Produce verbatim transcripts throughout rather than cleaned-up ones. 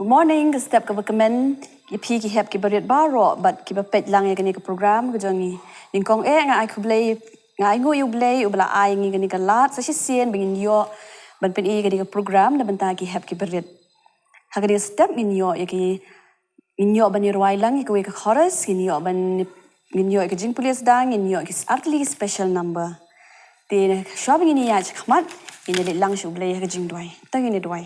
Morning, ka step kaba kmen ïa phi ki hep ki barit baroh bad kiba peit lang ïa kane ka program ka jong ngi. Nyngkong eh nga ai khublei, nga ai nguh ïa U Blei uba la ai ngi kane ka lad sa shisien ba ngin ïoh ban pyni ïa kane ka program na bynta ki hep ki barit. Ha kane ka step ngin ïoh ïa ki, ngin ïoh ban ïa rwai lang ïa kawei ka chorus, ngin ïoh ban, ngin ïoh ïa ka jingpule sdang, ngin ïoh ïa ki artylli ki special number. Te shuwa ba ngin ïa ïaid shakhmat, ngin ïa leit lang sha U Blei ha ka jingduwai. To ngin ïa duwai.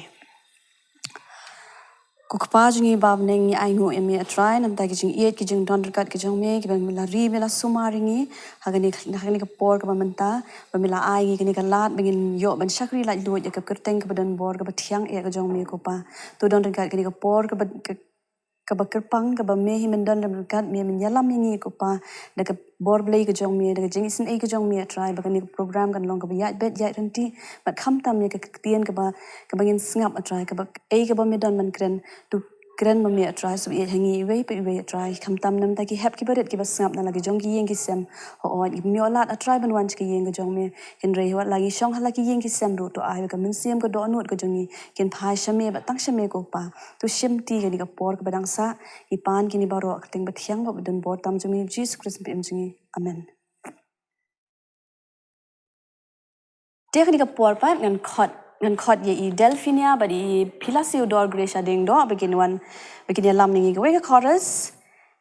Ko Kpa jong ngi ba ha bneng, ngi ai nguh ïa me, A Trai, namar ki jingïeit ki jingdon ryngkat ki jong me kiba me la ri me la sumar ïa ngi ha kane, ha kane ka por kaba mynta, ba me la ai ngi kane ka lad ba ngin ïoh ban shakri laitluid ïa ka kyrteng kaba don bor kaba thiang eh ka jong me, ko Pa. To don ryngkat kane ka por kaba, ka, kaba kyrpang, kaba me hi men don ryngkat, me men ïalam ïa ngi, ko Pa, da ka bor Blei ka jong me, da ka jingisynei ka jong me, A Trai, ba kane ka program kan long kaba ïaid beit ïaid ryntih, bad khamtam ïa ka ktien kaba, kaba ngin sngap, A Trai, kaba ei kaba me don ban kren, to kren ma me, A Trai, shu ïeit ha ngi iwei pa iwei, A Trai, khamtam namar ki hep ki barit kiba sngap na la ki jong ki ïing ki sem. Hooid, ngim ïoh lad, A Trai, ban wan sha ka ïing ka jong me, hynrei wat la ngi shong ha la ki ïing ki sem ruh, to ai ba ka mynsiem ka dohnud ka jong ngi kin phai sha me bad tang sha me, ko Pa. To shimti kane ka por kaba dang sah, ngi pan kine baroh ha ka kyrteng bathiang bad badonbor tam jong me, Jisu Khrist, Mpi jong ngi. Amen. Te ha kane ka por pat ngan khot, ngan khot ïa i Delphinia bad i Philasiodor Gracia Dengdoh ba kin wan, ba kin ïalam ïa ngi kawei ka chorus.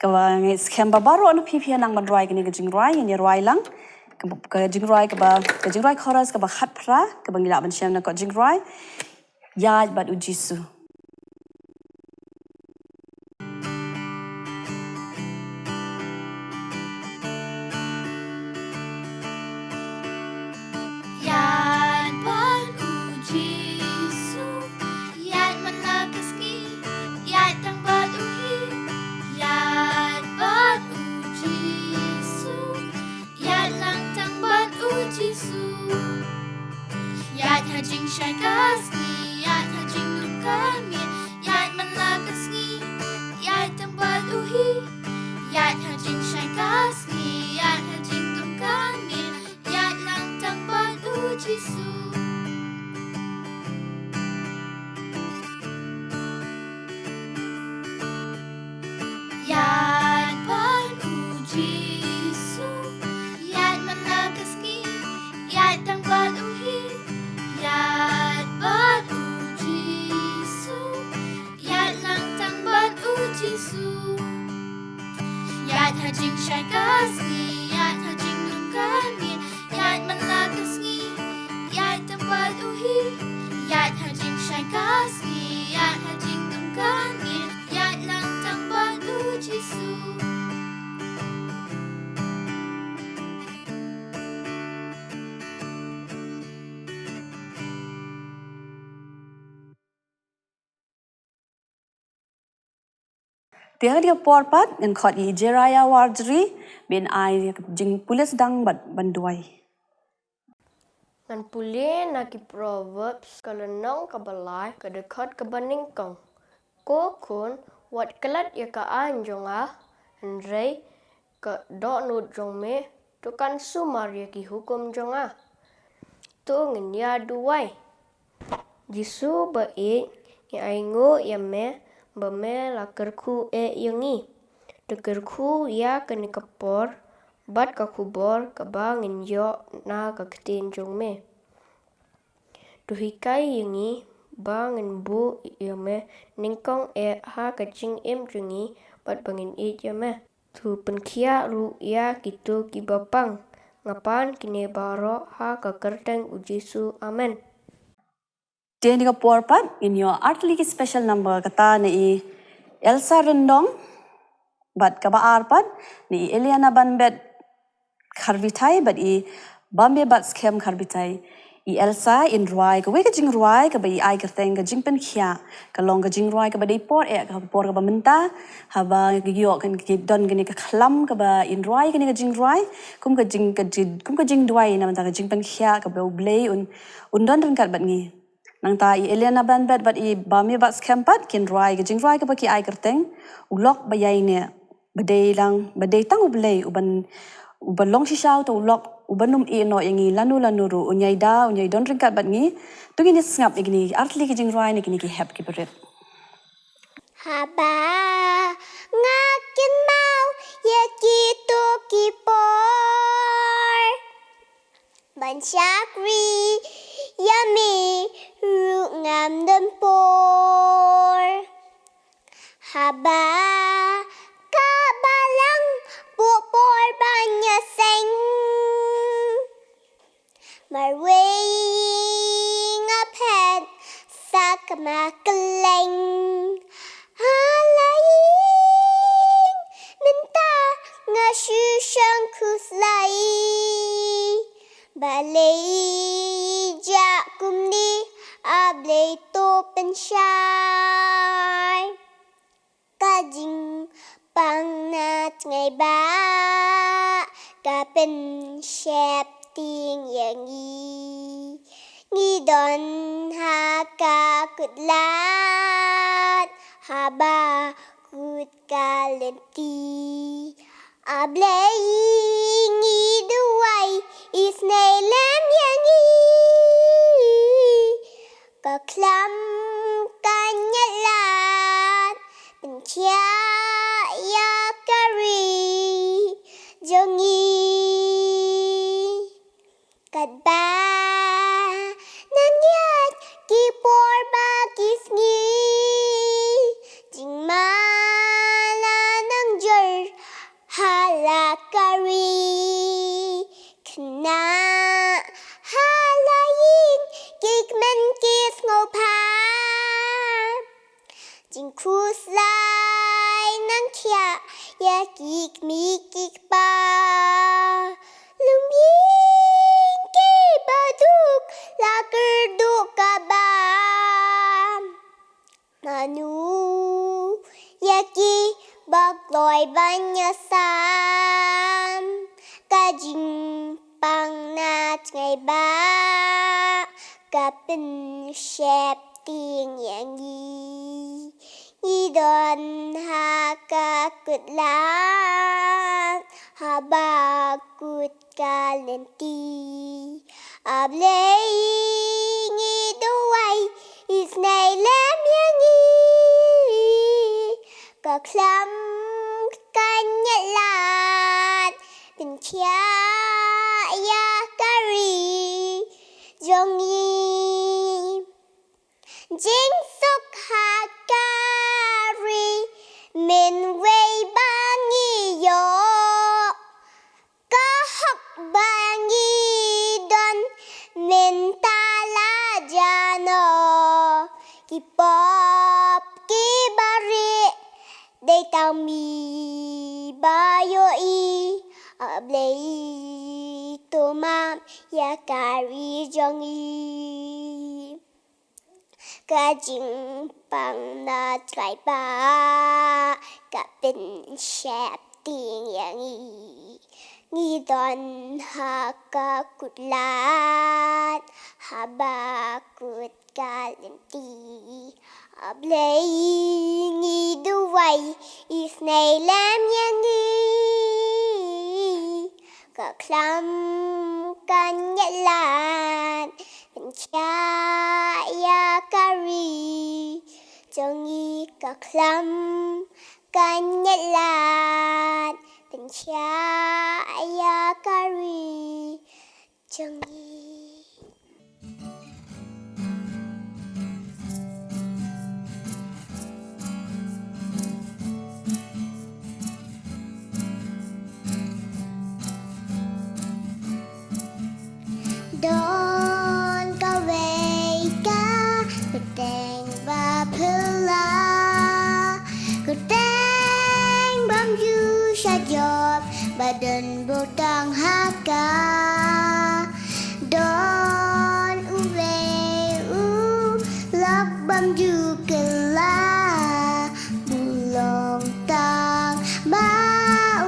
Kaba ngi skhem ba baroh na phi phi nang ban rwai kane ka jingrwai, ngin ïa rwai lang. Ka, ka jingrwai kaba, ka jingrwai chorus kaba khatphra, kaba ngi lah ban shem na ka jingrwai Ïaid bad U Jisu. Ïaid bad U Jisu, ïaid man la ka sngi, ïaid tang bad U hi. Ïaid bad U Jisu, ïaid lang tang bad U Jisu. Ïaid ha jingshai ka sngi, ïaid ha jingdum ka miet, ïaid man la ka sngi, ïaid tang bad U hi. Ïaid ha jingshai ka sngi, ïaid ha jingdum ka miet, ïaid lang tang bad U Jisu. Ïaid bad U Jisu, ïaid man la ka sngi, ïaid tang bad U hi. Ïaid bad U Jisu, ïaid lang tang bad U Jisu. Ïaid ha jingshai ka sngi, ïaid ha jingdum ka miet, ïaid man la ka sngi, ïaid tang bad U hi. Ïaid ha jingshai ka sngi, ïaid ha jingdum ka miet, ïaid lang tang bad U Jisu. Te ha kane ka por pat ngan khot ïa i Jeraya Warjri ban ai jingpule sdang bad ban duwai. Ngan pule na ki Proverbs ka lynnong kaba lai, ka dkhot kaba nyngkong. Ko khun, wat klet ïa ka aiñ jong nga, hynrei ka dohnud jong me, to kan sumar ïa ki hukum jong nga. To ngin ïa duwai. Jisu ba ïeit, ngi ai nguh ïa me ba me la kyrkhu eh ïa ngi. To kyrkhu ïa kane ka por bad ka khubor kaba ngin ïoh na ka ktien jong me. To hikai ïa ngi ba ngin buh ïa me nyngkong eh ha ka jingim jong ngi bad ba ngin ïeit ïa me. To pynkhiah ruh ïa kito kiba pang. Nga pan kine baroh ha ka kyrteng U Jisu. Amen. Te ha kane ka por pat ngin ïoh artylli ki special number, kata na i Elsa Ryndong, bad kaba ar pat na i Eliana Banbet Kharbithai bad i Bambe Batskhem Kharbithai. I Elsa in rwai kawei ka jingrwai kaba i ai kyrteng ka jingpynkhiah. Ka long ka jingrwai kaba dei por eh, ka por kaba mynta, haba ngi ïoh kan ki don kane ka khlam kaba in rwai kane ka jingrwai kum ka jing, ka jing, kum ka jingduwai na bynta ka jingpynkhiah kaba U Blei un, un don ryngkat bad ngi. Nangta i Eliana Banbet bad i Bambe Batskhem pat kin rwai ka jingrwai kaba ki ai kyrteng U Lok Ba Ïaineh. Ba dei lang, ba dei tang U Blei uban, uba long shisha uta u lok, uban ym ïehnoh ïa ngi lano lano ruh, un ïai da, un ïai don ryngkat bad ngi. To ngin ïa sngap ïa kine artylli ki jingrwai na kine ki hep ki barit. Haba nga kynmaw ïa kito ki por ban shakri ïa me ruh ngam don por. Haba ka balang buh por ban ïaseng. Marwei nga phet sa ka ma kylleng. Ha la ïing mynta nga shu shong khuslai. Balei jia kumne, A Blei to pynshai. Ka jingpang na tngai ba ka pynsheptieng ïa ngi. Ngi don ha ka kut lad haba kut ka lynti. A Blei ngi duwai, isynei lem ïa ngi. Ka khlam ka ñialad pynkhiah ïa ka ri jong ngi. Katba nang ïaid ki por bad ki sngi, jingma la nang jur ha la ka ri. Khynnah ha la ïing ki kmen ki sngewbha. Jingkhuslai nang khiah ïa ki kmie ki kpa. Lum ïing kiba duk la kyrduh ka bam. Mano ïa kiba kloi ban ïasam? Ka jingpang na tngai ba ka pynsheptieng ïa ngi. Ngi don ha ka kut lad haba kut ka lynti. A Blei ngi duwai, isynei lem ïa ngi. Ka khlam ka ñialad pynkhiah ïa ka ri jong ngi. Jingsuk ha ka ri mynwei ba ngi ïoh. Ka hok ba ngi don mynta la jia noh. Ki pop kiba rieh dei tang me ba ïohi. A Blei to map ïa ka ri jong ngi. Ka jingpang na tngai ba ka pynsheptieng ïa ngi. Ngi don ha ka kut lad haba kut ka lynti. A Blei ngi duwai, isynei lem ïa ngi. Ka khlam ka ñialad pynkhiah ïa ka ri jong ngi. Ka khlam ka ñialad pynkhiah ïa ka ri jong ngi. Don kawei ka kyrteng ba phylla, kyrteng bym ju shah jop, ba don bor tang ha ka. Don uwei u lok bym ju kylla, u long tang ma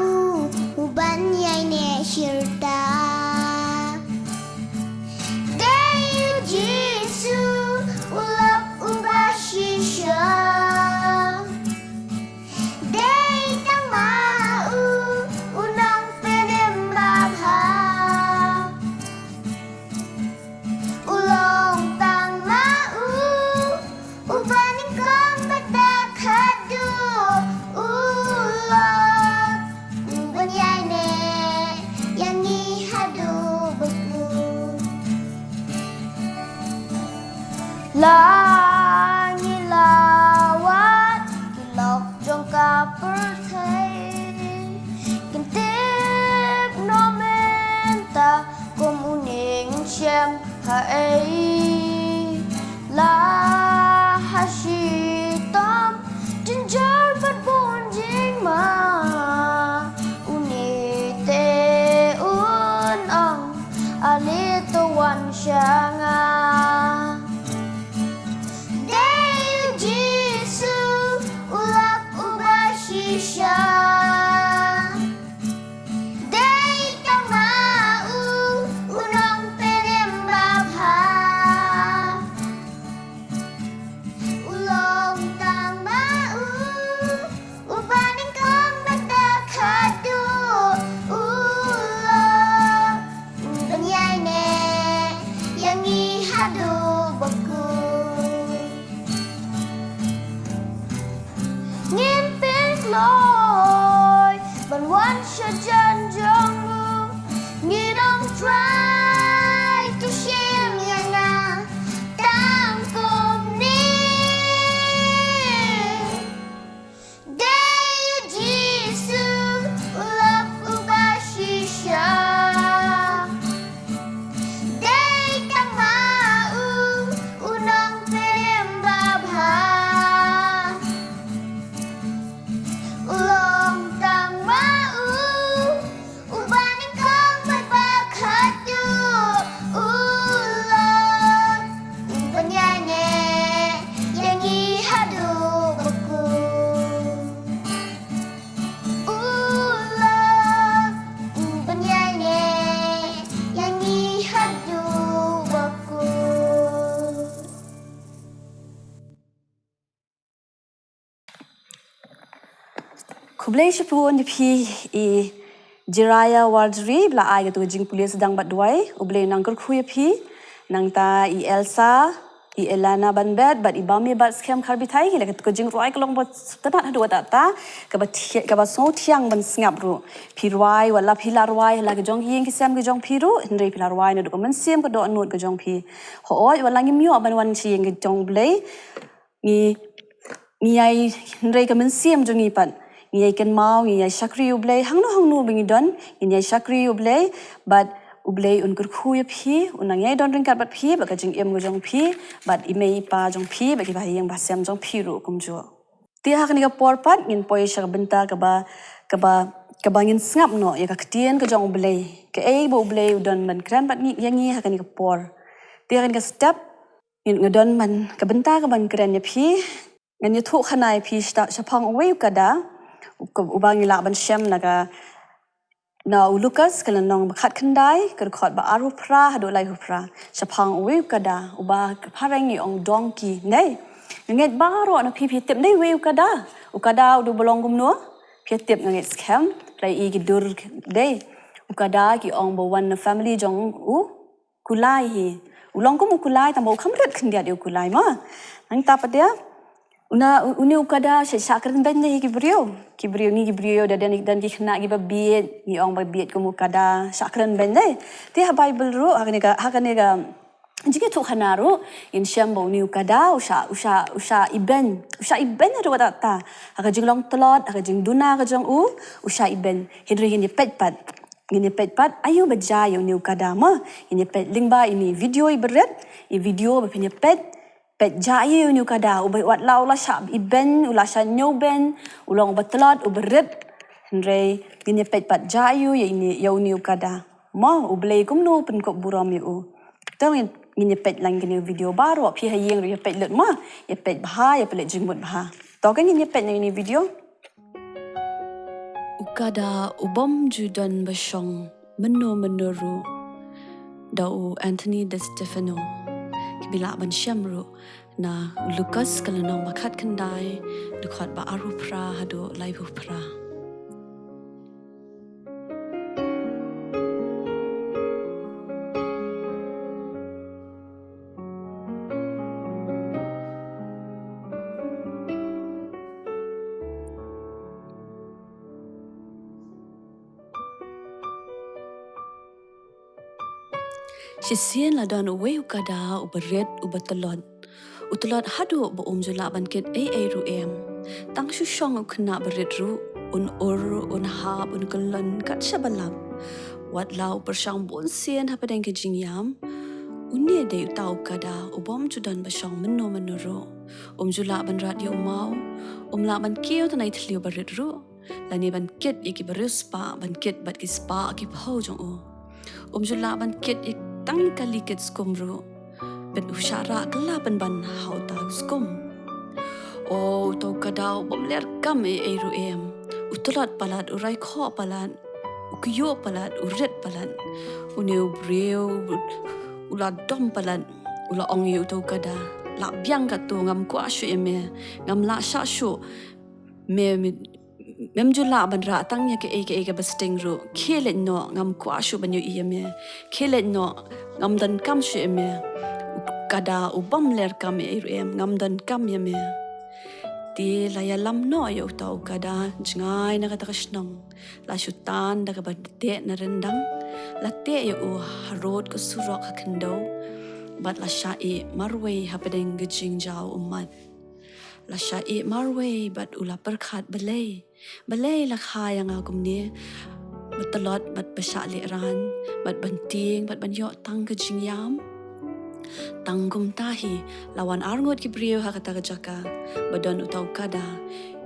u, u ban ïaineh shirta. Dei u Jisu u lok uba shisha. Dei tang ma u, u nongpynim babha. U long tang ma u, u ba nyngkong. Ei la ha shitom, jynjar bad bun jingma. Une te un ong, ale to wan sha nga. Dei u Jisu u lok uba shisha. Dei tang ma u, u nongpynim babha. U long tang ma u, uba nyngkong bad ba khatduh. U long ban ïaineh ïa ngi haduh ba kut. Ngin pynkloi ban wan sha jan jong u. Ngin ym trai to shim ïa nga tang kumne. Dei u Jisu u lok uba shisha. Dei tang ma u, u nongpynim babha. U long tang ma u, uba nyngkong bad ba khatduh. U long ban ïaineh ïa ngi haduh ba kut. U long ban ïaineh ïa ngi haduh ba kut. Khublei shibun ïa phi i Jiraya Warjri ba la ai kato ka jingpule sdang bad duwai. U Blei un nang kyrkhu ïa phi. Nangta i Elsa, i Elana Banbet bad i Bame bad skhem Kharbithai, ki la kato ka jingrwai ka long ba sngewtynnat haduh katta katta, kaba thi-, kaba sngewthiang ban sngap ruh. Phi rwai, wat la phi la rwai ha la ka jong ki ïing ki sem ka jong phi ruh, hynrei phi la rwai naduh ka mynsiem ka dohnud ka jong phi. Hooid, wat la ngim ïoh ban wan sha ïing ka jong U Blei, ngi, ngi ïai, hynrei ka mynsiem jong ngi pat, ngi ïai kynmaw, ngi ïai shakri U Blei, hangno hangno ba ngi don, ngi ïai shakri U Blei, bad U Blei un kyrkhu ïa phi, un nang ïai don ryngkat bad phi, bad ka jingim ka jong phi, bad i mei i pa jong phi, bad ki bahaïing bahasem jong phi ruh kumjuh. Te ha kane ka por pat ngin poi sha ka bynta kaba, kaba, kaba ngin sngap noh ïa ka ktien ka jong U Blei. Kaei ba U Blei u don ban kren bad ngi, ïa ngi ha kane ka por. Te ha kane ka step, ngin, nga don man ka bynta kaban kren ïa phi. Ngan ïathuh khana ïa phi shata-, shaphang uwei u kada, u-, uba ngi lah ban shem na ka, na u Lukas ka lynnong ba khatkhyndai, ka dkhot ba arphew phra haduh laiphew phra. Shaphang uwei u kada, uba ka phareng ngi ong donkey, ne? Nga ngeit baroh na phi phi tip ne uwei u kada. U kada u dei ba long kumno? Phi tip, nga ngeit skhem, phi la ïohi ki dur, dei. U kada ki ong ba wan na family jong u kulai hi. U long kum u kulai, tang ba u kham rit khyndiat ïa u kulai mo. Nangta pat de, una, u-, une u kada shah, shah kren beiñ de hi ki briew. Ki briew, ngi ki briew, da don, don ki khynnah kiba bieit, ngi ong ba bieit kum u kada, shah kren beiñ de. Te ha Baibl ruh, ha kane ka, ha kane ka jingïathuh khana ruh, ngin shem ba une u kada, u shah, u shah, u shah ibeiñ, u shah ibeiñ haduh katta katta. Ha ka jinglong tlot, ha ka jingduna ka jong u, u shah ibeiñ. Hynrei ngin ïa peit pat. Ngin ïa peit pat, aïu ba jia ïa une u kada mo. Ngin ïa peit lyngba ine i video iba rit, i video ba phin ïa peit, peit jia ïa une u kada, uba wat la u la shah ibeiñ, u la shah ñiewbeiñ, u long uba tlot, uba rit. Hynrei, ngin ïa peit pat jia ïa ine, ïa une u kada. Mo, U Blei kumno u pynkup burom ïa u. To ngin, ngin ïa peit lang kine video baroh, phi ha ïing ruh ïa peit lut mo, ïa peit bha, ïa peit jingmut bha. To ngin ïa peit lang kine video. U kada u bym ju don ba shong mynno mynno ruh, da u Anthony De Stefano. Phi lah ban shem ruh na u Lukas ka lynnong ba khatkhyndai, dkhot ba arphew phra haduh laiphew phra. Shisien la don uwei u kada uba rit uba tlot. U tlot haduh ba um ju lah ban kit ei ei ruh em. Tang shu shong u khynnah ba rit ruh, un ur, un hap, un kyllon kat shaba lap. Wat la u pyrshang bun sien hapdeng ka jingïam, Une dei uta u kada u bym ju don ba shong mynno mynno ruh. Um ju lah ban rat ïa u maw, um lah ban kiew tang na i thliew barit ruh, lane ban kit ïa ki briew spah, ban kit bad ki spah ki phew jong u. Um ju lah ban kit ïa tang ïa ka kali kit skum ruh. Ban u shah rah kylla pynban ha uta u skum. O, uta u kada u bym ler kam ei ei ruh em. U tlot palat, u rai khoh palat, u kyiuh palat, u rit palat. Une u briew u la dom palat, u la ong ïa uta u kada, "Lah biang katto, ngam kwah shuh ïa me, ngam lah shah shuh. Me, me, mem ju lah ban rah tang ïa kaei kaei kaba sting ruh. Khie leit noh, ngam kwah shuh ban ïohi ïa me. Khie leit noh, ngam donkam shuh ïa me. U kada u bym ler kam ei ei ruh em, ngam donkam ïa me." Te la ïalam noh ïa uta u kada jngai na kata ka shnong. La shu tan da kaba teh na ryndang. La teh ïa u harud ka surok ha khyndew. Bad la shah ïeh marwei hapdeng ka jingjaw ummat. La shah ïeh marwei bad u la pyrkhat, "Balei? Balei la kha ïa nga kumne? Ba tlot bad ba shah lehrain, bad ban tieng, bad ban ïoh tang ka jingïam?" Tang kumta hi, la wan arngut ki briew ha kata ka jaka ba don uta u kada.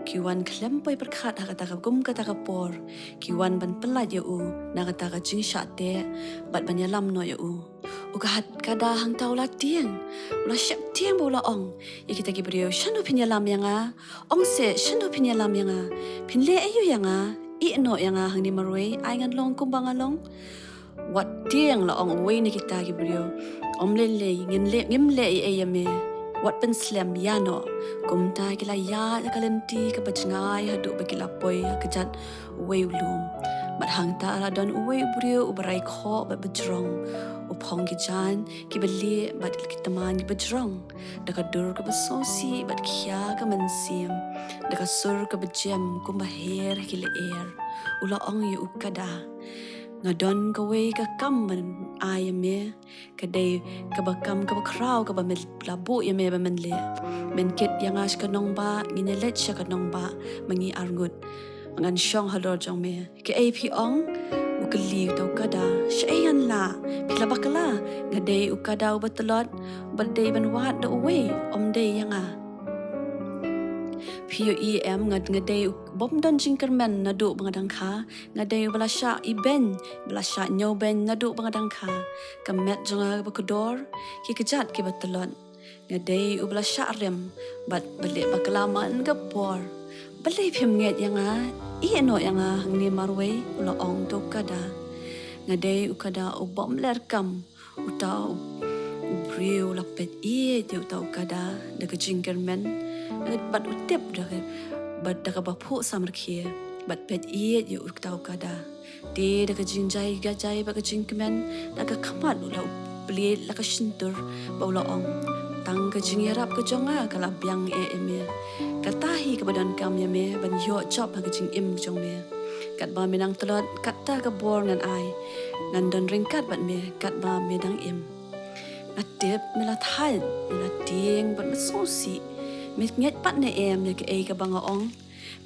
Ki wan khlem poi pyrkhat ha kata ka kum kata ka por. Ki wan ban pyllait ïa u na kata ka jingshah teh bad ban ïalam noh ïa u. U ka kada hangta u la tieng, u la sheptieng bad u la ong ïa kita ki briew, "Shano phin ïalam ïa nga? Ong seh, shano phin ïalam ïa nga? Phin leh aïu ïa nga? Ïeh noh ïa nga hangne marwei, ai ngan long kumba nga long." Wat tieng, la ong uwei na kita ki briew. "Ym lei lei, ngin leh, ngim leh ei ei ïa me. Wat pynslem, ïa noh." Kumta ki la ïaid ha ka lynti kaba jngai haduh ba ki la poi ha kjat uwei u lum. Bad hangta la don uwei u briew uba rai khoh bad ba jrong. U phong ki jaiñ kiba lieh bad ki tymmen kiba jrong. Da ka dur kaba sngewsih bad khia ka mynsiem. Da ka sur kaba jem kumba her ha ki lyer. U la ong ïa u kada, "Nga don kawei ka kam ban ai ïa me. Ka dei kaba kam kaba khraw kaba me la buh ïa me ba men leh. Men kit ïa nga sha ka nongbah, ngin ïaleit sha ka nongbah ma ngi arngut. Ngan shong halor jong me. Kaei phi ong?" U kylli uta u kada. "Shaei ngan lah? Phi la bakla? Nga dei u kada uba tlot, ba dei ban wad da uwei, ym dei ïa nga. Phi ïohi em, nga, nga dei u bym don jingkyrmen naduh ba nga dang kha. Nga dei uba la shah ibeiñ, ba la shah ñiewbeiñ naduh ba nga dang kha. Ka met jong nga kaba kordor, ki kjat kiba tlot. Nga dei uba la shah rem bad ba leh bakla man ka por. Balei phim ngeit ïa nga? Ïeh noh ïa nga hangne marwei," u la ong uta u kada. Nga dei u kada u bym ler kam. Uta u, u briew u la peit ïeit ïa uta u kada da ka jingkyrmen. Bad u tip da ka, bad da kaba phuh samrkhie. Bad peit ïeit ïa uta u kada. Te da ka jingjai jai bad ka jingkmen, da ka khmat u la u plied la ka shyntur, bad u la ong, "Tang ka jingïarap ka jong nga ka la biang eh ïa me. Kata hi kaba donkam ïa me ban ïoh jop ha ka jingim ka jong me. Katba me nang tlot, kata ka bor ngan ai. Ngan don ryngkat bad me katba me dang im. Nga tip me la thait, me la tieng bad me sngewsih. Me ngeit pat ne em ïa kaei kaba nga ong?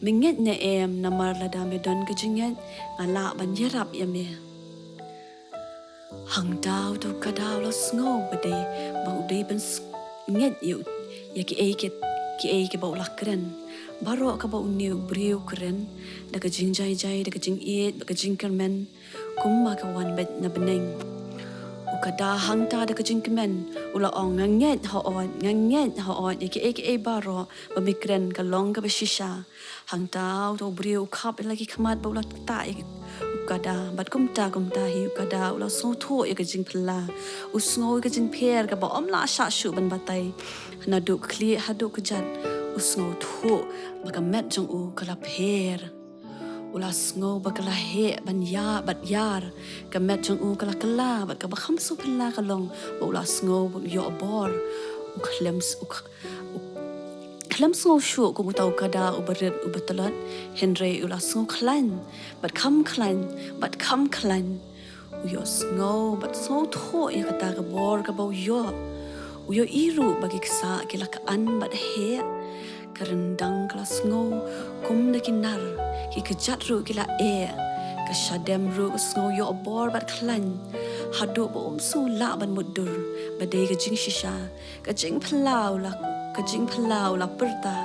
Me ngeit ne em, namar lada me don ka jingngeit, nga lah ban ïarap ïa me." Hangta uta u kada u la sngew ba dei, ba u dei ban s-, ngeit ïa u, ïa kiei ki, kiei kiba u la kren. Baroh kaba une u briew u kren, da ka jingjai jai, da ka jingïeit, da ka jingkyrmen, kumba ka wan beit na bneng. U kada hangta da ka jingkmen, u la ong, "Nga ngeit hooid, nga ngeit hooid, ïa kiei kiei baroh ba me kren ka long kaba shisha." Hangta uta u briew u khap ïa la ki khmat bad u la ktah ïa u kada, bad kumta kumta hi u kada u la sngewthuh ïa ka jingphylla. U sngew ïa ka jingpher kaba ym lah shah shuh ban batai. Naduh ka khlieh haduh ka kjat, u sngewthuh ba ka met jong u ka la pher. U la sngew ba ka la heh ban ïa, bad ïar. Ka met jong u ka la kylla, bad kaba kham sngewphylla ka long ba u la sngew ba u ïoh bor. U khlem s-, u k-, u khlem sngew shuh kum uta u kada uba rit uba tlot, hynrei u la sngew khlaiñ, bad kham khlaiñ, bad kham khlaiñ. U ïohsngew bad sngewthuh ïa kata ka bor kaba u ïoh. U ïohi ruh ba ki ksah ki la kyar bad heh. Ka ryndang ka la sngew kum da ki nar, ki kjat ruh ki la eh. Ka shadem ruh ka sngew ïoh bor bad khlaiñ. Haduh ba um sngew lah ban mutdur, ba dei ka jingshisha, ka jingphylla u la, ka jingphylla u la pyrta,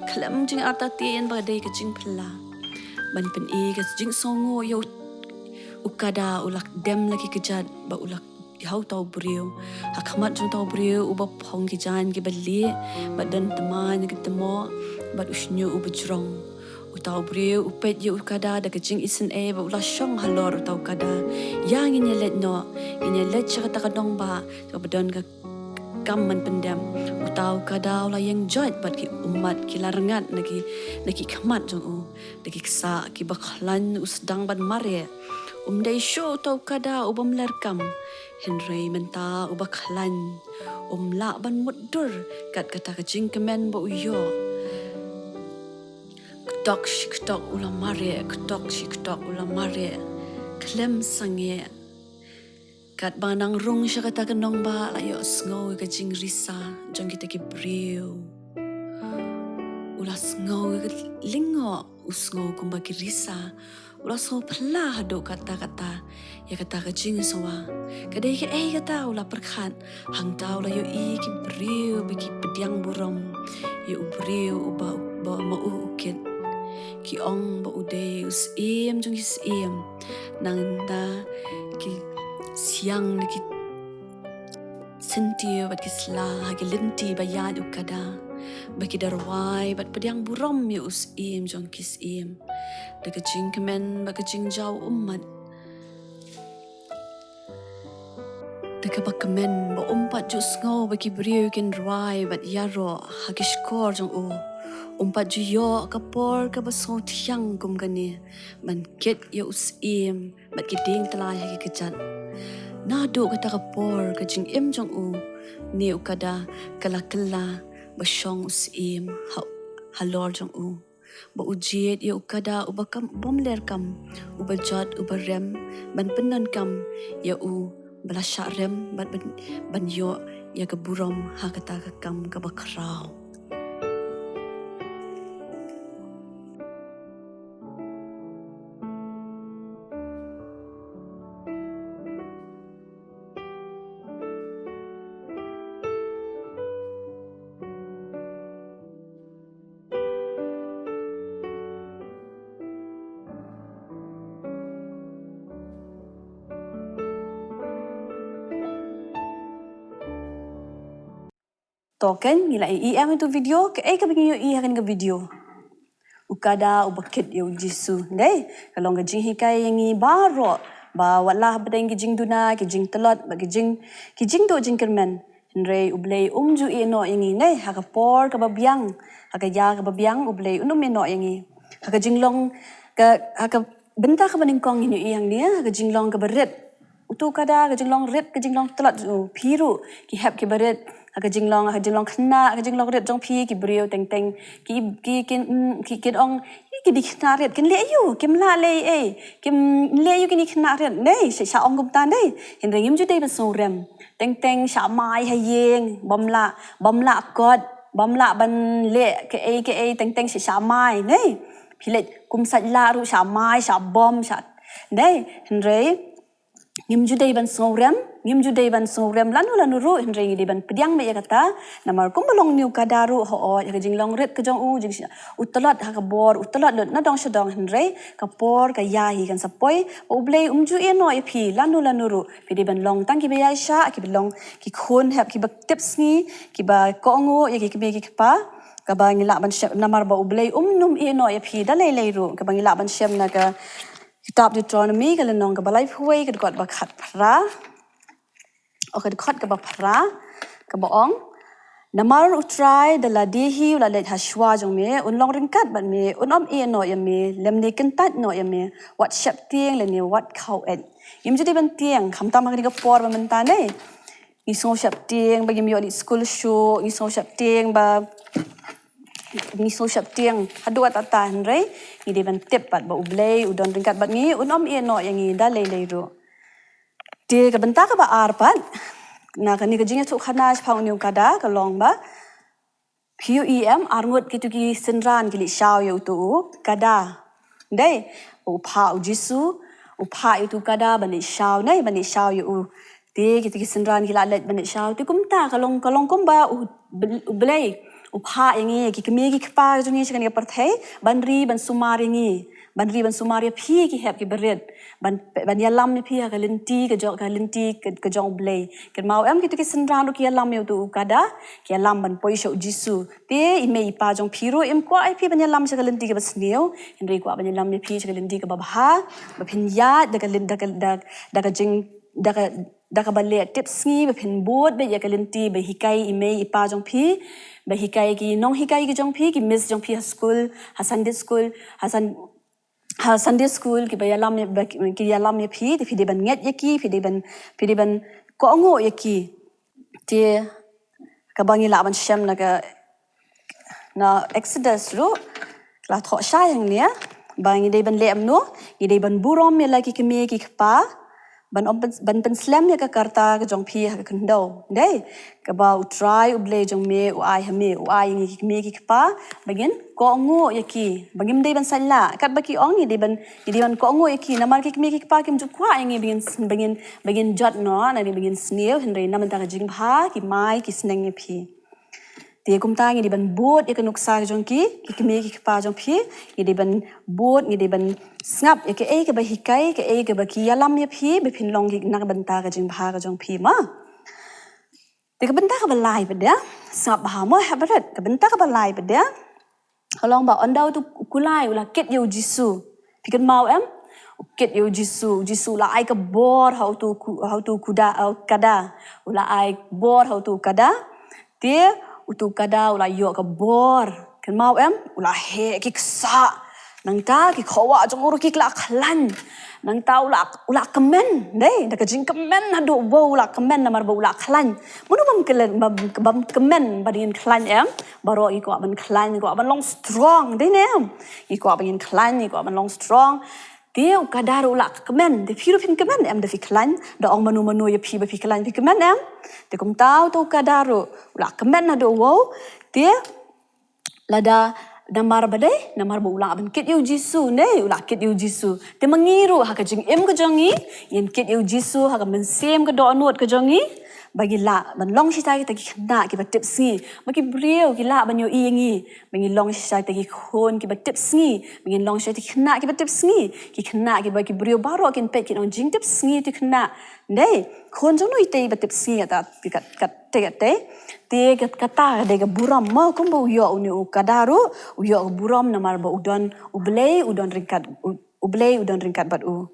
khlem jingartatien ba dei ka jingphylla. Ban pyni ka jingsngewnguh ïa u, u kada u la dem la ki kjat ba u la ha uta u briew. Ha khmat jong uta u briew uba phong ki jaiñ kiba lieh, bad don tymmen ki tymmoh, bad u shñiuh uba jrong. Uta u briew u peit ïa u kada da ka jingisynei bad u la shong halor uta u kada. Ïa ngin ïa leit noh, ngin ïa leit sha kata ka nongbah kaba don ka kam ban pyndem. Uta u kada u la ïeng joit bad ki ummat ki la rngat na ki, na ki khmat jong u. Da ki ksah kiba khlaiñ u sdang ban mareh. Um dei shuh uta u kada u bym ler kam. Hynrei mynta uba khlaiñ um lah ban mutdur kat kata ka jingkmen ba u ïoh. Ktok shi ktok u la mareh, ktok shi ktok u la mareh. Khlem sangeh. Katba nang rung sha kata ka nongbah la ïohsngew ka jingrisa jong kita ki briew. U la sngew ka lyngngoh, u sngew kumba ki risa. U la sngew phylla haduh katta katta ïa kata ka jingsngew. Ka dei kaei kata u la pyrkhat, hangta u la ïohi ki briew ba ki pdiang burom ïa u briew uba, uba ma u u kit. Ki ong ba u dei u syiem jong ki syiem. Nangta ki siang na ki syntiew bad ki sla ha ki lynti ba ïaid u kada, ba ki da rwai bad pdiang burom ïa u syiem jong ki syiem. Da ka jingkmen bad ka jingjaw ummat. Da kaba kmen ba um pat ju sngew ba ki briew kin rwai bad ïaroh ha ki shkor jong u. Um pat ju ïoh ka por kaba sngewthiang kum kane ban kit ïa u syiem bad ki dieng tyllai ha ki kjat. Naduh kata ka por ka jingim jong u, ne u kada ka la kylla ba shong u syiem ha, halor jong u. Ba u jied ïa u kada uba kam, bym ler kam, uba jot, uba rem, ban pyndonkam ïa u ba la shah rem bad ban, ban ïoh ïa ka burom ha kata ka kam kaba khraw. To kein, ngi la ïohi ïa kane ka video, kaei kaba ngi ïohi ha kane ka video. U kada uba kit ïa u Jisu. Dei, ka long ka jinghikai ïa ngi baroh. Ba wat la hapdeng ki jingduna, ki jingtlot, bad ki jing, ki jingduh jingkyrmen. Hynrei U Blei um ju ïehnoh ïa ngi, dei, ha ka por kaba biang, ha ka ïa kaba biang, U Blei un ym ïehnoh ïa ngi. Ha ka jinglong, ka, ha ka bynta kaba nyngkong ngin ïohi hangne, ha ka jinglong kaba rit. Utu u kada, ka jinglong rit, ka jinglong tlot, u, phi ruh, ki hep kiba rit, ha ka jinglong, ha ka jinglong khynnah, ha ka jinglong rit jong phi, ki briew teng teng, ki, ki, kin, mm, ki, kin ong, "Ïa kine ki khynnah rit, kin leh aïu, kim lah leh ei, kim leh aïu kine ki khynnah rit, dei, sha, sha ong kumta dei." Hynrei ngim ju dei ban sngew rem. Teng teng sha mai ha ïing, bym lah, bym lah kot, bym lah ban leh kaei kaei, teng teng sha, sha mai, dei. Phi leit kum sait lah ruh sha mai, sha bom, sha, dei, hynrei ngim ju dei ban sngew rem, ngim ju dei ban sngew rem lano lano ruh, hynrei ngi dei ban pdiang beit ïa kata. Namar kumba long une u kada ruh, hooid, ha ka jinglong rit ka jong u, jing, u tlot ha ka bor, u tlot lut na dong sha dong, hynrei ka por ka ïa hi kan sa poi, ba U Blei um ju ïehnoh ïa phi lano lano ruh. Phi dei ban long tang kiba ïaishah, kiba long ki khun hep, kiba tip sngi, kiba kohnguh ïa ki kmie ki kpa. Kaba ngi lah ban shem, namar ba U Blei um nym ïehnoh ïa phi da lei lei ruh. Kaba ngi lah ban shem na ka kitab Deuteronomi, ka lynnong kaba laiphew wei, ka dkhot ba khatphra. O, ka dkhot kaba phra, kaba ong, "Namar U Trai da lade hi u la leit ha shuwa jong me, un long ryngkat bad me, un ym ïehnoh ïa me, lymne kyntait noh ïa me, wat sheptieng lane wat khaw-eit." Ngim ju dei ban tieng, khamtam ha kane ka por ba mynta ne. Ngi sngew sheptieng ba ngim ïoh leit skul shuh, ngi sngew sheptieng ba, ngi sngew sheptieng haduh katta katta, hynrei ngi dei ban tip pat ba U Blei u don ryngkat bad ngi, un ym ïehnoh ïa ngi da lei lei ruh. Te ka bynta kaba ar pat na kane ka jingïathuhkhana shaphang une u kada ka long ba phi ïohi em, arngut kitu ki synran ki leit shaw ïa utu u kada. Dei, u phah u Jisu, u phah ïa utu u kada ban leit shaw, ne, ban leit shaw ïa u. Te kita ki synran ki la leit ban leit shaw. Te kumta ka long, ka long kumba u Bl-, u Blei u phah ïa ngi, ki kmie ki kpa jong ngi sha kane ka pyrthei, ban ri ban sumar ïa ngi, ban ri ban sumar ïa phi ki hep ki barit, ban, ban ïalam ïa phi ha ka lynti ka jong, ka lynti ka, ka jong u Blei. Kynmaw em, kita ki synran ruh ki ïalam ïa utu u kada, ki ïalam ban poi sha u Jisu. Te i mei i pa jong phi ruh im kwah ïa phi ban ïalam sha ka lynti kaba sniew, hynrei kwah ban ïalam ïa phi sha ka lynti kaba bha, ba phin ïaid da ka lyn-, da ka, da, da ka jing, da ka, da kaba leh tipsngi, ba phin bud beit ïa ka lynti, ba hikai i mei i pa jong phi, ba hikai ki nonghikai ki jong phi, ki miss jong phi ha skul, ha Sunday school, ha Sun-, ha Sunday school, kiba ïalam ïa, ba ki, ki ïalam ïa phi, te phi dei ban ngeit ïa ki, phi dei ban, phi dei ban kohnguh ïa ki. Te kaba ngi lah ban shem na ka, na Exodus ruh, la thoh shai hangne, ba ngi dei ban leh kumno, ngi dei ban burom ïa la ki kmie ki kpa, ban ym pyn-, ban pynslem ïa ka karta ka jong phi ha ka khyndew. Dei, kaba U Trai U Blei jong me u ai ha me, u ai ïa ngi ki kmie ki kpa, ba ngin kohnguh ïa ki, ba ngim dei ban sainlah, katba ki ong ngi dei ban, ngi dei ban kohnguh ïa ki, namar ki kmie ki kpa kim ju kwah ïa ngi ba ngin s-, ba ngin, ba ngin jot noh, ne ba ngin sniew, hynrei na bynta ka jingbha, ki mai, ki sneng ïa phi. Te kumta ngi dei ban bud ïa ka nuksa ka jong ki, ki kmie ki kpa jong phi, ngi dei ban bud, ngi dei ban sngap ïa kaei kaba hikai, kaei kaba ki ïalam ïa phi, ba phin long ki na ka bynta ka jingbha ka jong phi ma. Te ka bynta kaba lai pat de, sngap bha mo, hep bret, ka bynta kaba lai pat de. Ka long ba ynda utu u kulai u la kit ïa u Jisu. Phi kynmaw em? U kit ïa u Jisu, u Jisu u la ai ka bor ha utu u ku-, ha utu u kuda, ha u kada. U la ai bor ha utu u kada. Te utu u kada u la ïoh ka bor. Kynmaw em? U la heh ki ksah. Nangta ki khawah jong u ruh ki la khlaiñ. Nangta u la, u la kmen. Dei, da ka jingkmen haduh wow u la kmen namar ba u la khlaiñ. Mano bym khlaiñ, bym, bym kmen ba dei ban khlaiñ em? Baroh ki kwah ban khlaiñ, ki kwah ban long strong. Dei ne em? Ki kwah ban khlaiñ, ki kwah ban long strong. Te u kada ruh u la kmen, te phi ruh phin kmen em da phi khlaiñ, da ong mano mano ïa phi ba phi khlaiñ phi kmen em. Te kumta utu u kada ruh u la kmen haduh wow, te lada namar ba dei, namar ba u la ban kit ïa u Jisu, ne, u la kit ïa u Jisu. Te ma ngi ruh ha ka jingim ka jong ngi, ngin kit ïa u Jisu ha ka mynsiem ka dohnud ka jong ngi, ba ngi lah ban long shisha kita ki khynnah kiba tipsngi, ba ki briew ki lah ban ïohi ïa ngi, ba ngin long shisha kita ki khun kiba tipsngi, ba ngin long shisha kita ki khynnah kiba tipsngi, ki khynnah kiba ki briew baroh kin peit kin ong jingtipsngi ïa utu u khynnah. Dei, khun jong no itei ba tipsngi ïa ta, kat, kat, te, kat, te. Te kat, kata ka dei ka burom mo, kumba u ïoh une u kada ruh, u ïoh ka burom namar ba u don, u Blei u don ryngkat, u, u Blei u don ryngkat bad u.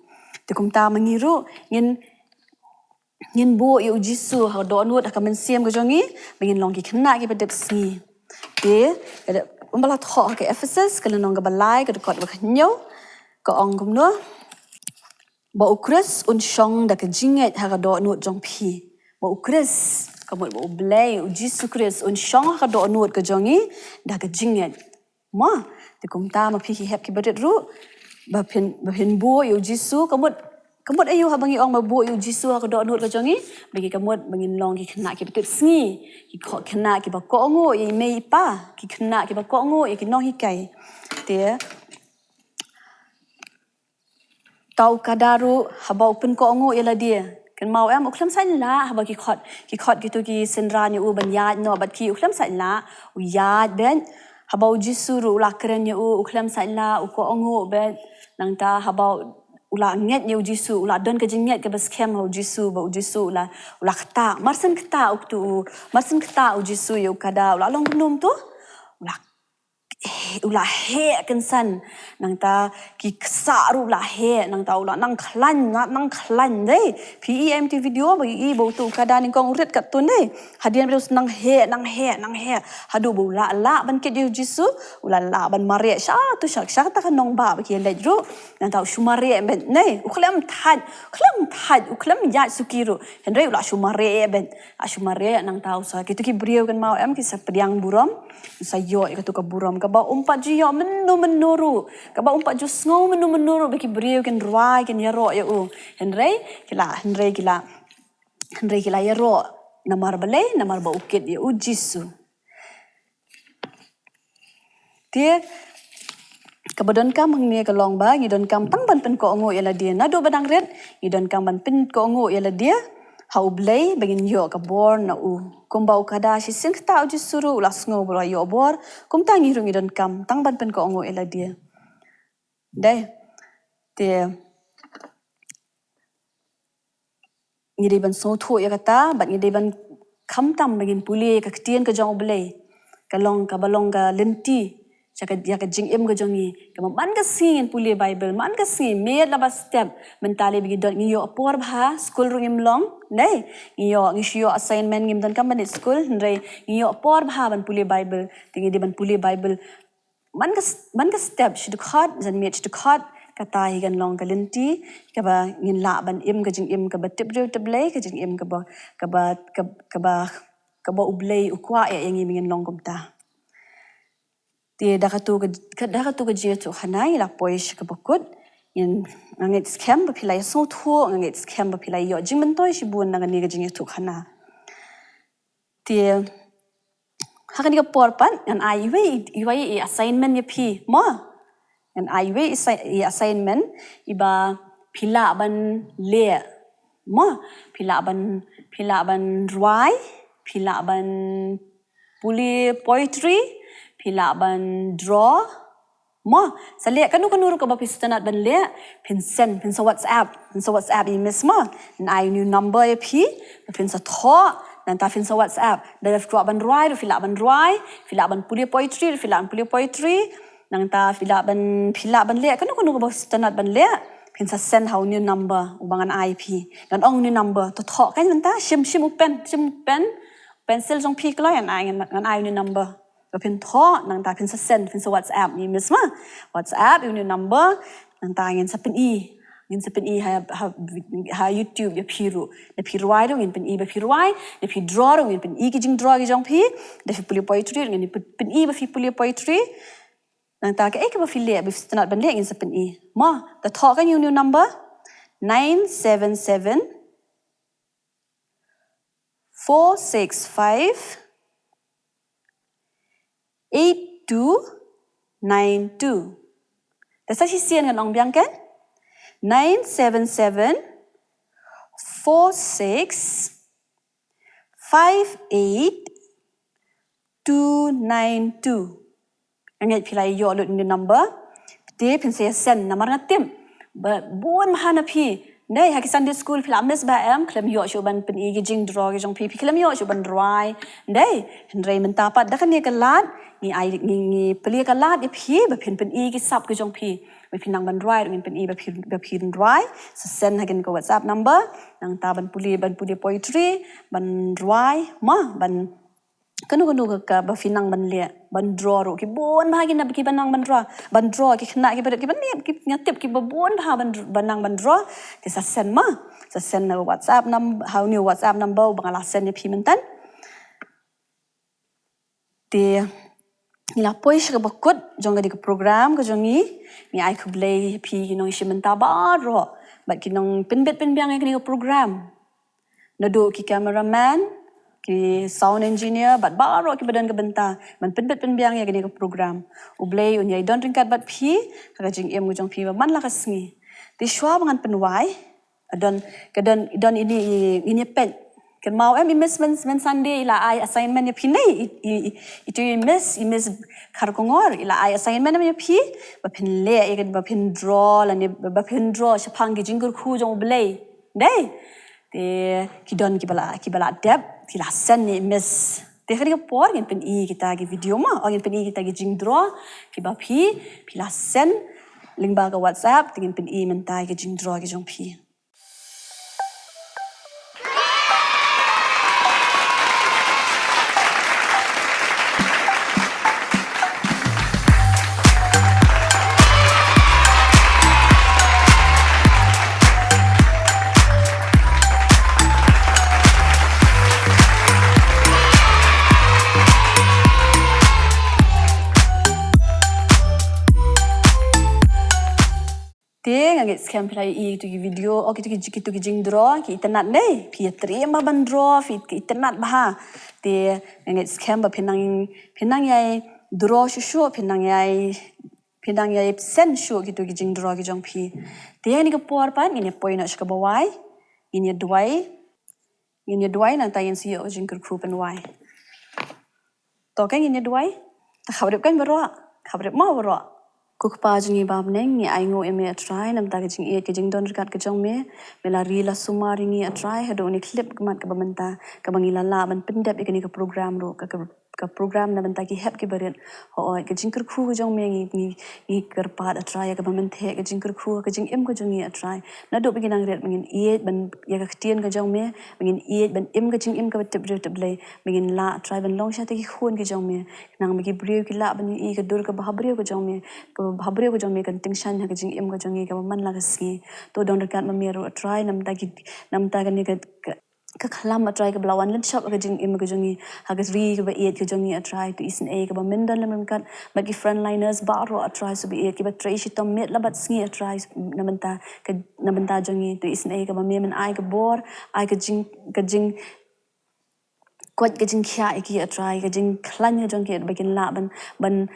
Te kumta ma ngi ruh, ngin, ngin buh ïa u Jisu ha ka dohnud ha ka mynsiem ka jong ngi, ba ngin long ki khynnah kiba tipsngi. Te, ka dei, kumba la thoh ha ka Ephesus, ka lynnong kaba lai, ka dkhot ba hynñiew, ka ong kumno. Ba u Khrist un shong da ka jingngeit ha ka dohnud jong phi. Ba u Khrist, ka mut ba u Blei, u Jisu Khrist, un shong ha ka dohnud ka jong ngi, da ka jingngeit. Ma, te kumta ma phi ki hep kiba rit ruh, ba phin, ba phin buh ïa u Jisu, ka mut, ka mut aïu haba ngi ong ba buh ïa u Jisu ha ka dohnud ka jong ngi, ba ngi ka mut, ba ngin long ki khynnah kiba tipsngi, ki kho-, khynnah kiba kohnguh ïa i mei i pa, ki khynnah kiba kohnguh ïa ki nonghikai. Te, Uta u kada ruh, haba u pynkohnguh ïa lade. Kynmaw em, u khlem sainlah, haba ki khot, ki khot kito ki synran ïa u ban ïaid noh bad ki, u khlem sainlah, u ïaid beit. Haba u Jisu ruh u la kren ïa u, u khlem sainlah, u kohnguh beit. Nangta haba u la ngeit ïa u Jisu, u la don ka jingngeit kaba skhem ha u Jisu, ba u Jisu u la, u la ktah. Mar shen ktah uto u, mar shen ktah u Jisu ïa u kada, u la long kumno to? U la u la heh kynsan. Nangta ki ksah ruh u la heh, nangta u la nang khlaiñ, nang, nang khlaiñ dei. Phi i em uto u video, ba i ba uto u kada nyngkong u rit katto dei. Hadien ba u nang heh, nang heh, nang heh. Haduh ba u la lah ban kit ïa u Jisu, u la lah ban mareh sha to sha, sha kata ka nongbah ba ki leit ruh. Nangta u shu mareh beit dei. U khlem thait, u khlem thait, u khlem ïaid suki ruh. Hynrei u la shu mareh beit. U la shu mareh nangta u sa. Kito ki briew kynmaw em ki sa pdiang burom. Sa ïoh ïa kato ka burom kaba um pat ju ïoh mynno mynno ruh, kaba um pat ju sngew mynno mynno ruh ba ki briew kin rwai kin ïaroh ïa u. Hynrei ki la, hynrei ki la, hynrei ki la ïaroh namar balei, namar ba u kit ïa u Jisu. Te Kaba donkam hangne ka long ba ngi donkam tang ban pynkohnguh ïa lade. Naduh ba dang rit ngi donkam ban pynkohnguh ïa lade ha U Blei ba ngin ïoh ka bor na u. Kumba u khadar shisien kata, u Jisu ruh u la sngew ba u la ïoh bor, kumta ngi ruh ngi donkam tang ban pynkohnguh ïa lade. Dei. Te ngi dei ban sngewthuh ïa kata, bad ngi dei ban khamtam ba ngin pule ka ktien ka jong U Blei. Ka long, kaba long ka lynti ïa ka, ïa ka jingim ka jong ngi. Kaba man ka sngi ngin pule Bible, man ka sngi, miet la ba step. Mynta lei ba ngi don, ngi ïoh por bha, skul ruh ngim long, dei. Ngi ïoh, ngi shu ïoh assignment, ngim donkam ban leit skul, hynrei ngi ïoh por bha ban pule Bible. Te ngi dei ban pule Bible man ka s-, man ka step shi dkhot, janmiet shi dkhot, kata hi kan long ka lynti kaba ngin lah ban im ka jingim kaba tip briew tip Blei, ka jingim kaba, kaba, kaba, kaba, kaba U Blei u kwah ïa ngi ba ngin long kumta. Te da katu ka, da katu ka jingïathuhkhana ngi la poi sha kaba kut. Ngin, nga ngeit skhem ba phi la ïasngewthuh, nga ngeit skhem ba phi la ïoh jingmyntoi shibun na kane ka jingïathuhkhana. Te ha kane ka por pat ngan ai iwei, iwei i assignment ïa phi, mo? Ngan ai iwei i assi-, i assignment iba phi lah ban leh, mo? Phi lah ban, phi lah ban rwai, phi lah ban pule poetry, phi lah ban draw, mo? Sa leh kano kano ruh kaba phi sngewtynnat ban leh, phin send, phin sa WhatsApp, phin sa WhatsApp ïa i miss, mo? Ngan ai u new number ïa phi, phin sa thoh, nangta phin sa WhatsApp. Da phi kwah ban rwai ruh phi lah ban rwai, phi lah ban pule poetry ruh phi lah ban pule poetry. Nangta phi lah ban, phi lah ban leh kano kano kaba phi sngewtynnat ban leh, phin sa send ha u new number uba ngan ai ïa phi. Ngan ong u new number, to thoh kan nangta, shim, shim u pen, shim u pen, pencil jong phi kloi, ngan ai, ngan, ngan ai u new number. Ba phin thoh, nangta phin sa send, phin sa WhatsApp ïa i miss, mo? WhatsApp ïa u new number, nangta ngin sa pyni. Ngin sa pyni ha, ha, ha YouTube ïa phi ruh. Da phi rwai ruh ngin pyni ba phi rwai, da phi draw ruh ngin pyni ki jingdraw ki jong phi, da phi pule poetry ruh ngin pyn-, pyni ba phi pule poetry. Nangta kaei kaba phi leh, ba phi sngewtynnat ban leh ngin sa pyni. Mo, to thoh kan ïa u new number, nine seven seven, four six five, eight two nine two. Te sa shisien ngan ong biang kan? Nine seven seven, four six five eight two nine two. Nga ngeit phi la ïoh lut ïa u number. Te phin sa send namar nga tip ba bun bha na phi. Dei, ha ki Sunday school phi la miss ba em, khlem ïoh shuh ban pyni ki jingdraw ki jong phi, phi khlem ïoh shuh ban rwai. Dei, hynrei mynta pat da kane ka lad, ngi ai, ngi, ngi plie ka lad ïa phi ba phin pyni ki sap ki jong phi. Ba phin nang ban rwai, ngin pyni ba phi, ba phin rwai. Sa send ha kane ka WhatsApp number, nangta ban pule, ban pule poetry, ban rwai, mo, ban kano kano ka, kaba phi nang ban leh, ban draw ruh, ki bun bha ki na, kiba nang ban draw, ban draw, ki khynnah kiba, kiba nep, ki, nga tip kiba bun bha ban, ban nang ban draw, ki sa send, mo, sa send na WhatsApp num-, ha u new WhatsApp number ba nga la send ïa phi mynta. Te ngi la poi sha kaba kut jong kane ka program ka jong ngi, ngi ai khublei ïa phi ki nongshim bynta baroh, bad ki nongpynbit pynbiang ïa kane ka program. Naduh ki cameraman, ki sound engineer, bad baroh kiba don ka bynta ban pynbit pynbiang ïa kane ka program. U Blei un ïai don ryngkat bad phi ha ka jingim ka jong phi ba man la ka sngi. Te shuwa ba ngan pynwai, ka don, ka don, don ine i, ine i page. Kynmaw em i miss myn, myn Sunday i la ai assignment ïa phi ne, i, i, i, itu i miss, i miss Kharkongor, i la ai assignment ïa phi ba phin leh, ïa ka, ba phin draw lane ba phin draw shaphang ki jingkyrkhu jong U Blei. Dei. Te ki don kiba la, kiba la dep, ki la send ne miss. Te ha kane ka por ngin pyni kita ki video mo, o ngin pyni kita ki jingdraw kiba phi, phi la send lyngba ka WhatsApp, te ngin pyni mynta ki jingdraw ki jong phi. Te nga ngeit skhem phi la ïohi ïa kitu ki video, o kitu ki, kitu ki jingdraw, ki itynnad ne, phi ïa trei bha ban draw, phi ki itynnad bha. Te nga ngeit skhem ba phin nang, phin nang ïai draw shuh shuh, phin nang ïai Phi dang ïa absent shuh kito ki jingdraw ki jong phi. Te ïa kane ka por pat ngin ïa poi noh sha kaba wai. Ngin ïa duwai. Ngin ïa duwai nangta ngin sa ïoh ka jingkyrkhu pynwai. To kan ngin ïa duwai. Ta khabrip kan baroh. Khabrip mo baroh. Ko Kpa jong ngi ba ha bneng, ngi ainguh ïa me A Trai namar ka jingïeit ka jingdon ryngkat ka jong me. Me la ri la sumar ïa ngi A Trai haduh une u khyllipmat kaba mynta, kaba ngi la lah ban pyndep ïa kane ka program ruh, ka, ka, ka program na bynta ki hep ki barit. Hooid, ka jingkyrkhu ka jong me ngi, ngi, ngi kyrpad A Trai ïa kaba mynta ka jingkyrkhu ka jingim ka jong ngi A Trai. Naduh ba ngi nang rit ba ngin ïeit ban ïa ka ktien ka jong me, ba ngin ïeit ban im ka jingim kaba tip briew tip Blei, ba ngin lah A Trai ban long sha ki khun ki jong me. Nang ba ki briew ki lah ban ïohi ka dur kaba ha briew ka jong me, kaba ha briew ka jong me kan tyngshaiñ ha ka jingim ka jong ngi kaba man la ka sngi. To don ryngkat ma me ruh A Trai namar ki, namar kane ka, ka, ka khlam A Trai kaba la wan lynshop ha ka jingim ka jong ngi, ha ka ri kaba ïeit ka jong ngi A Trai. To isynei kaba men don lem ryngkat bad ki frontliners baroh A Trai, sngewbha ïeit kiba trei shitom miet la bad sngi A Trai, namar ka, namar jong ngi. To isynei kaba me men ai ka bor, ai ka jing, ka jing koit ka jingkhiah ïa ki A Trai, ka jingkhlaiñ ka jong ki ba kin lah ban, ban,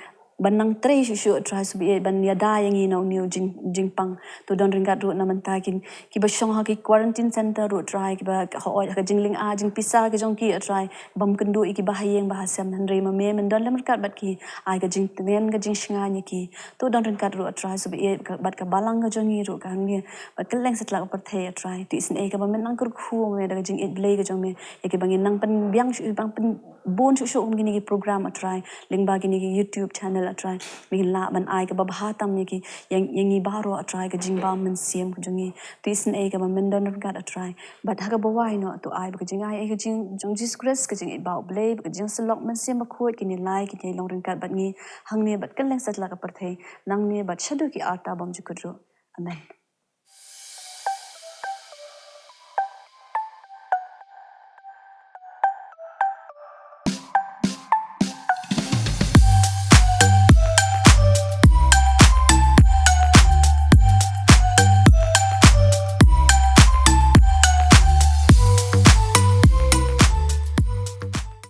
ban nang trei shuh shuh A Trai, sngewbha ïeit ban ïada ïa ngi na une u jing, jingpang. To don ryngkat ruh namar ki, kiba shong ha ki quarantine center ruh A Trai, kiba hooid ha ka jinglyngba jingpisa ka jong ki A Trai, bym kynduh ïa ki ba ha ïing ba ha sem, hynrei ma me men don lem ryngkat bad ki, ai ka jingtngen ka jingshngaiñ ïa ki. To don ryngkat ruh A Trai, sngewbha ïeit ka, bad ka balang ka jong ngi ruh ka hangne, bad kylleng satlak ka pyrthei A Trai. To isynei kaba men nang kyrkhu ma me da ka jingïeit Blei ka jong me, ïa kiba ngin nang pynbiang shuh, ban pynbun shuh shuh kum kine ki program A Trai, lyngba kine ki YouTube channel A Trai. Me kin lah ban ai kaba bha tam ïa ki, ïa, ïa ngi baroh A Trai, ka jingbam mynsiem ka jong ngi. To isynei kaba men don ryngkat A Trai. Bad ha kaba wai noh to ai ba ka jingai, ai ka jing, jong Jesus Christ, ka jingïeit ba u Blei, ba ka jingsyllok Mynsiem Bakhuid, kine lai kin ïai long ryngkat bad ngi hangne bad kylleng satlak ka pyrthei, nangne bad shaduh ki arta bymjukut ruh. Amen.